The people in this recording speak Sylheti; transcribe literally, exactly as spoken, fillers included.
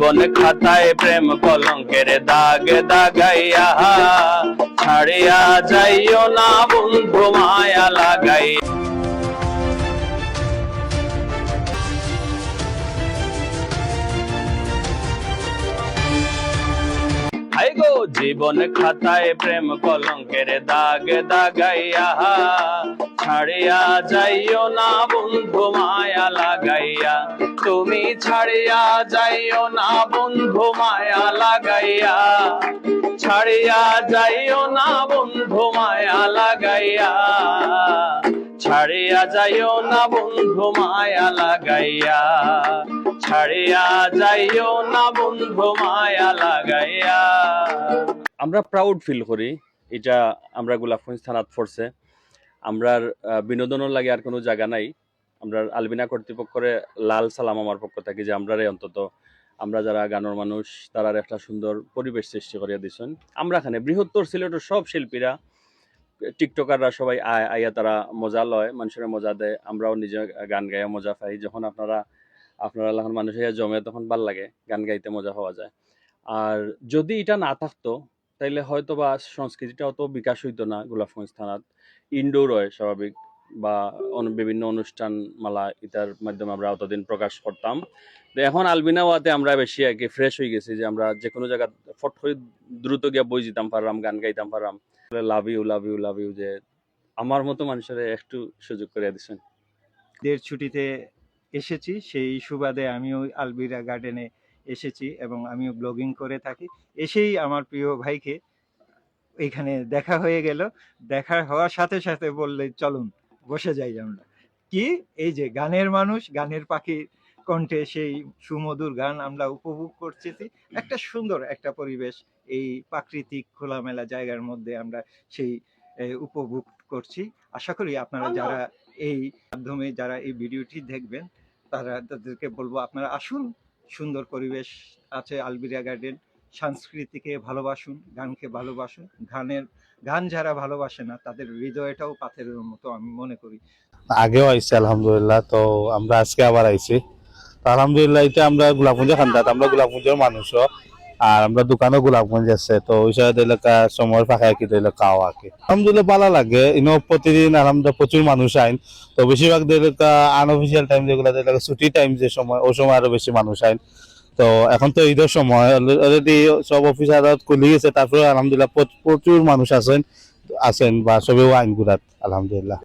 কোন খাতায় প্রেম কলঙ্কের দাগ দাগাইয়া, ছাড়িয়া যাইও না বন্ধু মায়া লাগাইয়া। হায় গো, জীবন খাতায় প্রেম কলঙ্কের দাগ দাগাইয়া, ছাড়িয়া যাইও না বন্ধু মায়া লাগাইয়া। তুমি ছাড়িয়া যাইও না বন্ধু মায়া লাগাইয়া, ছাড়িয়া যাইও না বন্ধু মায়া লাগাইয়া, ছাড়িয়া যাইও না বন্ধু মায়া লাগাইয়া, ছাড়িয়া যাইও না বন্ধু মায়া লাগাইয়া। আমরা প্রাউড ফিল করি, এটা আমরা গোলাপগঞ্জ থানাত পড়ছে। আমরার, আহ, বিনোদনের লাগে আর কোনো জায়গা নাই। আমরার আলবিনা কর্তৃপক্ষরে লাল সালাম আমার পক্ষ থাকি যে আমরারে অন্তত আমরা যারা গানের মানুষ তারার একটা সুন্দর পরিবেশ সৃষ্টি করিয়া দিছইন। আমরা এখানে বৃহত্তর সিলেটের সব শিল্পীরা, টিকটকাররা সবাই আয়, আইয়া তারা মজা লয়, মানুষরে মজা দেয়, আমরাও নিজে গান গাইয়া মজা পাই। যখন আপনারা, আপনারা লাখান মানুষ আইয়া জমে তখন ভালা লাগে, গান গাইতে মজা পাওয়া যায়। আর যদি এটা না থাকতো তাইলে হয়তো বা সংস্কৃতিটা অত বিকাশ হইতো না গোলাপগঞ্জ থানাত। ইনডোর হয় স্বাভাবিক, বা অন-, বিভিন্ন অনুষ্ঠান মালা ইতার মাধ্যমে আমরা অতদিন প্রকাশ করতাম। তো এখন আলবিনা ওয়াতে আমরা বেশি আর কি ফ্রেশ হয়ে গেছি যে আমরা যে কোনো জায়গা ফট করে দ্রুত গিয়া বই দিতাম পারলাম, গান গাইতাম পারলাম। Love you, love you, love you, যে আমার মতো মানুষের একটু সুযোগ করে দিচ্ছেন। ঈদের ছুটিতে এসেছি, সেই সুবাদে আমিও আলবিরা গার্ডেনে এসেছি এবং আমিও ব্লগিং করে থাকি। এসেই আমার প্রিয় ভাইকে এখানে দেখা হয়ে গেল। দেখা হওয়ার সাথে সাথে বললে, "চলুন, বসে যাই আমরা।" কি এই যে গানের মানুষ, গানের পাখির কণ্ঠে সেই সুমধুর গান আমরা উপভোগ করতেছি। একটা সুন্দর একটা পরিবেশ, এই প্রাকৃতিক খোলামেলা জায়গার মধ্যে আমরা সেই, এ, উপভোগ করছি। আশা করি আপনারা যারা এই মাধ্যমে যারা এই ভিডিওটি দেখবেন, তারা, তাদেরকে বলবো, আপনারা আসুন, সুন্দর পরিবেশ আছে আলবিরা গার্ডেন। সংস্কৃতিকে ভালোবাসুন, গানকে ভালোবাসুন। গানের, গান যারা ভালোবাসে না, তাদের হৃদয়টাও পাথরের মতো, আমি মনে করি। আগেও আইছি আলহামদুলিল্লাহ, তো আমরা আজকে আবার আইছি। তো আলহামদুলিল্লাহ, এটা আমরা গোলাপগঞ্জের কান্দাত, আমরা গোলাপগঞ্জের মানুষও, আর আমরা দোকানও গোলাপগঞ্জ আছে, তো ওই সাইড এলাকা সময় ফাঁকা কি এলাকা আওয়া আর কি। আলহামদুলিল্লাহ, ভালা লাগে। ইনো প্রতিদিন আলহামদুলিল্লাহ প্রচুর মানুষ আইন, তো বেশিরভাগ এলাকা আনঅফিসিয়াল টাইম যেগুলা এলাকা ছুটি টাইম যে সময়, ওই সময় আরো বেশি মানুষ আইন। তো এখন তো ঈদের সময়, অলরেডি সব অফিস আদালত খুলি গেছে, তারপরে আলহামদুলিল্লাহ প্র-, প্রচুর মানুষ আছেন, আছেন বা সবেও আইন ঘুরাত আলহামদুলিল্লাহ।